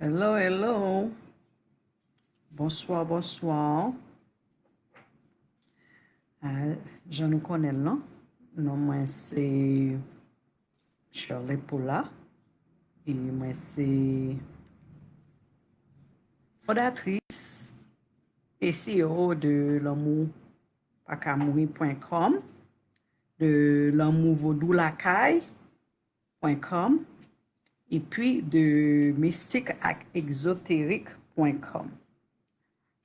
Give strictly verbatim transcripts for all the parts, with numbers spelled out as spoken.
Hello, hello. Bonswa, bonswa. Ah, jan nou konnen l lan, non mwen se Shirley Poula e mwen se fondatris e C E O de lanmou pa ka mouri pwen kòm, de lanmou vodou lakay pwen kòm, epi de mistik ak egzoterik pwen kòm.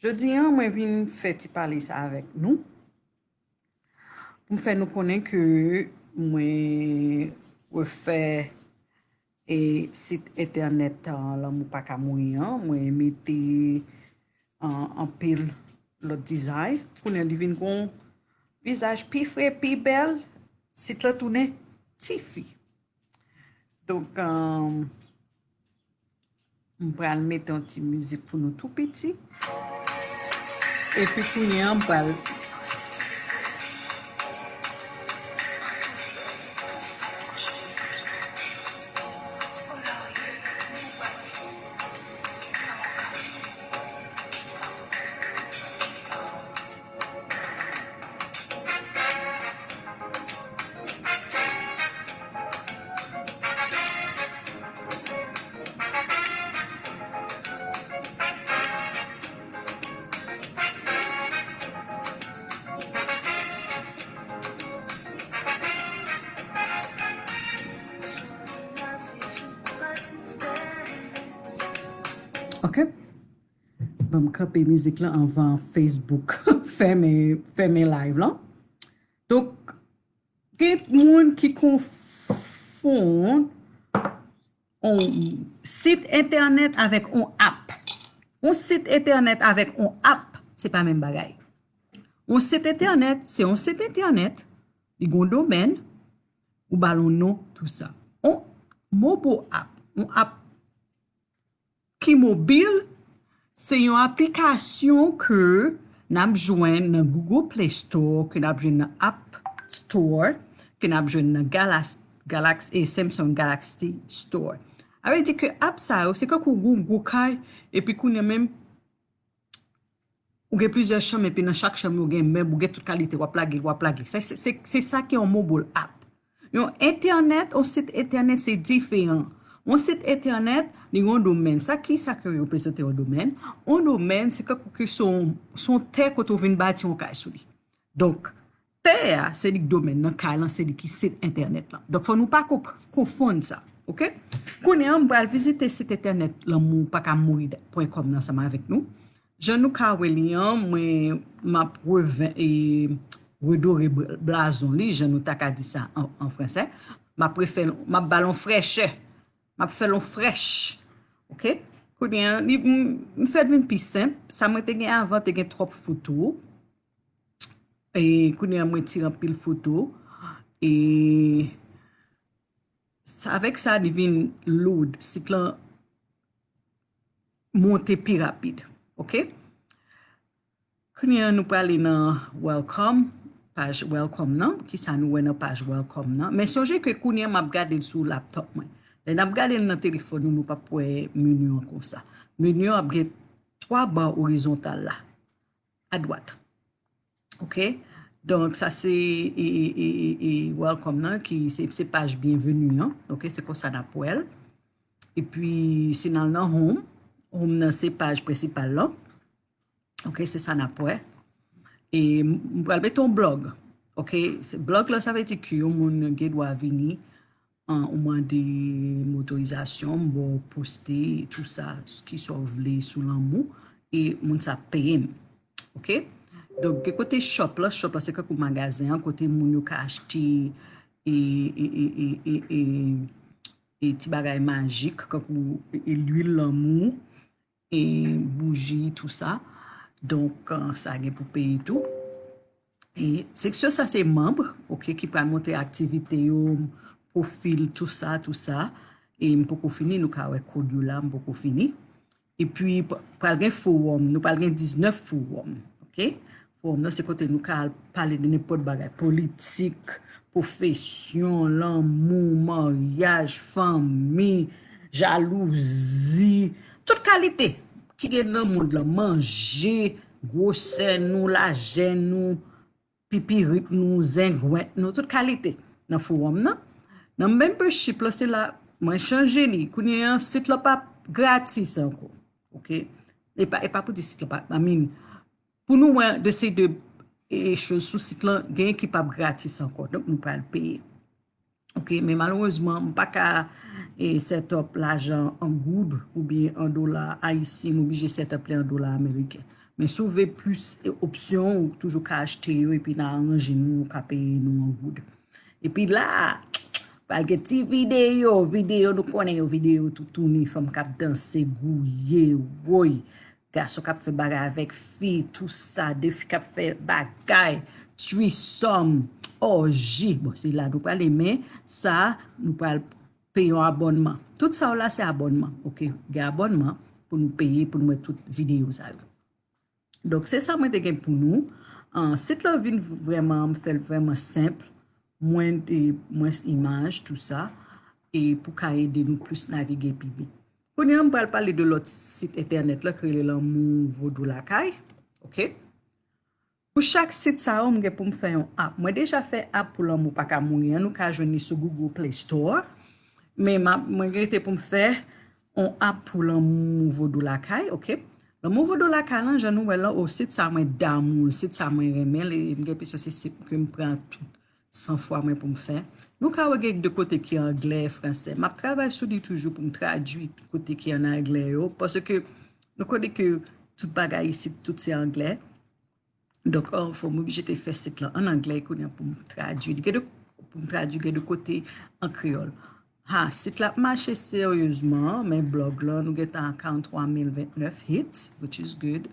Jodi an, mwen vin fè ti pale sa avèk nou, pou m fè nou konnen ke mwen refè e sit entènèt, uh, Lanmou Pa Ka Mouri an, mwen mete, uh, anpil lòt dizay. Kounye a li vin gon vizaj pi fre, pi bèl, sit lan tounen tifi. Donk, um, m pral mete yon ti mizik pou nou tou piti. Epi kounye a, m pral Ok. Ban m kanpe mizik lan anvan Facebook fèmen, fèmen live lan. Donk, gen moun ki konfonn yon sit entènèt avèk yon app. Yon sit entènèt avèk yon app, se pa menm bagay. Yon sit entènèt, se yon sit entènèt, li gon domèn, ou ba l yon non, tou sa. Yon mobile app, yon app ki mobil, se yon aplikasyon ke n ap jwenn nan Google Play Store, ke n ap jwenn nan App Store, ke n ap jwenn nan Galax-, Galax-, e Samsung Galaxy Store. Sa vle di ke app sa yo, se kankou ou gen yon gwo kay, epi kounye a menm, ou gen plizyè chanm, epi nan chak chanm yo gen mèb, ou gen tout kalite, w ap lage l, w ap lage l. Se, se, se, se sa ki yon mobile app. Yon entènèt, yon sit entènèt, se diferan. Yon sit entènèt, li gen yon domèn. Sa ki sa ki reprezante yon domèn? Yon domèn, se kankou ke se yon, se yon tè kote w vin bati yon kay sou li. Donk, tè a, se li k domèn nan, kay lan, se li ki sit entènèt lan. Donk, fò nou pa konp-, konfonn sa, ok? Kounye a, m pral vizite sit entènèt lanmou pa ka mouri pwen kòm nan ansanm avèk nou. Jan nou ka wè li an, mwen, m ap reven-, e, redore bl-, blazon li, jan nou ta ka di sa an, an fransè. M ap refè, m ap ba l yon frèchè. M ap fè l yon frèch. Ok? Kounye a, li, m, m fè l vin pi senp. Sa mwen te gen avan, te gen twòp foto. E kounye a, mwen tire anpil foto. E sa, avèk sa, li vin load. Sit lan monte pi rapid. Ok? Kounye a, nou prale nan welcome, paj welcome nan. Kisa nou wè nan paj welcome nan? Men sonje ke kounye a, m ap gade l sou laptop mwen. Lè n ap gade l nan telefòn nou, nou p ap wè meni an konsa. Meni an ap gen twa ba orizontal la, adwat. Ok? Donk, sa se, e, e, e, e, e, welcome nan, ki se, se paj byenveni an. Ok? Se konsa n ap wè l. Epi, si n al nan home, home nan se paj prensipal lan. Ok, se sa n ap wè. E m, m pral mete yon blòg. Ok, se blòg la, sa vle di ke yon moun gen dwa vini, an, ou mande m otorizasyon, m ba w poste tou sa, ki sa w vle sou lanmou, e moun sa ap peye m. Ok? Donk, gen kote shop la, shop la se kankou magazen an, kote moun yo ka achte e, e, e ti bagay majik, kankou e, e lwil lanmou, e bouji, tou sa. Donk, eh, sa gen pou peye tou. E seksyon sa se manm, ok, ki pral montre aktivite yo, pwofil, tou sa, tou sa. E m poko fini, nou ka wè kòd yo la, m poko fini. Epi, p-, pral gen fowòm, nou pral gen diznèf fowòm, ok? Fowòm nan se kote nou ka al pale de nenpòt bagay, politik, pwofesyon, lanmou, maryaj, fanmi, jalouzi, tout kalite ki gen nan mond lan, manje, gwosè nou, lajè nou, pipirit nou, zengwent nou, tout kalite nan fowòm nan. Nan membership lan, se la mwen chanje li. Kounye a, sit lan pa gratis ankò. Oke? E pa, e pa pou di sit lan pa, I mean, pou nou wè de se de e, choz sou sit lan, gen ki p ap gratis ankò. Donk, nou pral peye. Oke, men malerezman, m pa ka e, set up lajan an goud oubyen an dola ayisyen, m oblije set up li an dola ameriken. Men si w vle plis e, opsyon, ou toujou ka achte yo epi n a aranje nou, ou ka peye nou an goud. Epi la, pral gen ti videyo, videyo nou konnen yo, videyo toutouni, fanm k ap danse, gouye, woy. Gason k ap fè bagay avèk fi, tou sa, de fi k ap fè bagay, threesome, orji. Bon, se la nou prale, men sa, nou pral peye yon abònman. Tout sa yo la, se abònman, oke? Gen abònman pou nou peye, pou nou wè tout videyo sa yo. Donk, se sa mwen te gen pou nou. Ah, sit la vin vrèman, m fè l vrèman senp, mwen, e, mwens imaj, tou sa, e pou ka ede nou plis navige pi byen. Kounye a, m pral pale de lòt sit entènèt la ki rele Lanmou Vodou Lakay. Oke? Pou chak sit sa yo, m gen pou m fè yon app. Mwen deja fè app pou Lanmou Pa Ka Mouri an, nou ka jwenn li sou Google Play Store. Men m ap, mwen gen pou m fè yon app pou Lanmou Vodou Lakay, oke? Lanmou Vodou Lakay lan, jan nou wè lan, o sit sa mwen damou, sit sa mwen renmen, li, m gen enpresyon se sit ke m pran tout san fwa mwen pou m fè. Nou ka wè gen de kote ki anglè, fransè. M ap travay sou li toujou pou m tradui kote ki an anglè yo, paske nou konnen ke tout bagay isit, tout se anglè. Donk, oh, fò m oblije te fè sit lan an anglè, kounye a pou m tradui. Gen de, pou m tradui, gen de kote an kreyòl. Ha, sit la ap mache seryezman, men blòg lan, nou gentan a karant twa mil ventnèf hits, which is good,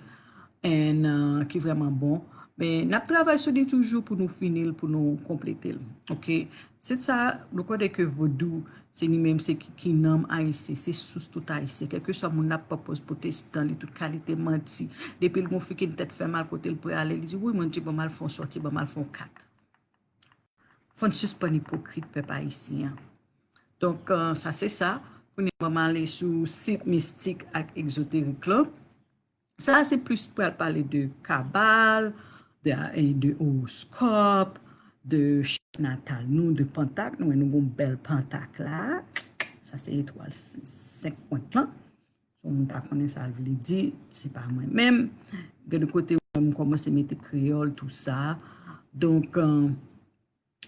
and, uh, ki vrèman bon. Men n ap travay sou li toujou pou nou fini l, pou nou konplete l. Oke? Sit sa, nou konnen ke vodou, se li menm, se ki, ki nanm ayisyen, se sous tout ayisyen. Kèlkeswa moun ap pòpoz pwotestan, li tout kalite manti. Depi l gon fi ki n tèt fè mal kote l prale, li di, wi, mwen di, ban m al fè yon sòti, ban m al fè yon kat. Fò n sispann ipokrit, pèp ayisyen an. Donk, euh, sa se sa. Kounye a, ban m ale sou sit mistik ak egzoterik lan. Sa se plis pral pale de kabal, de, e de owoskòp, de chat natal nou, de pantak. Nou wè nou gon bèl pantak la. Sa se etwal senk pwent lan. Si yon moun pa konnen sa l vle di, se pa mwen menm. Gen de kote m kòmanse mete kreyòl, tou sa. Donk, euh,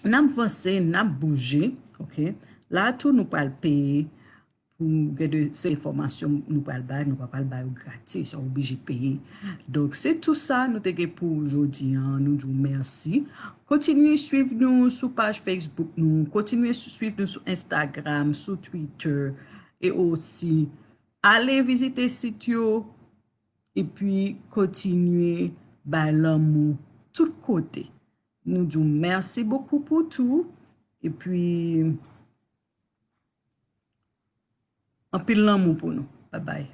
n ap vanse, n ap bouje, oke? La tou nou pral peye pou gen de se enfòmasyon nou pral bay, nou pa pral bay yo gratis, ou oblije peye. Donk, se tou sa nou te gen pou jodi an, nou di w mèsi. Kontinye swiv nou sou paj Facebook nou, kontinye swiv nou sou Instagram, sou Twitter, e osi ale vizite sit yo, epi kontinye bay lanmou tout kote. Nou di w mèsi bokou pou tou, epi anpil lanmou pou nou. Babay.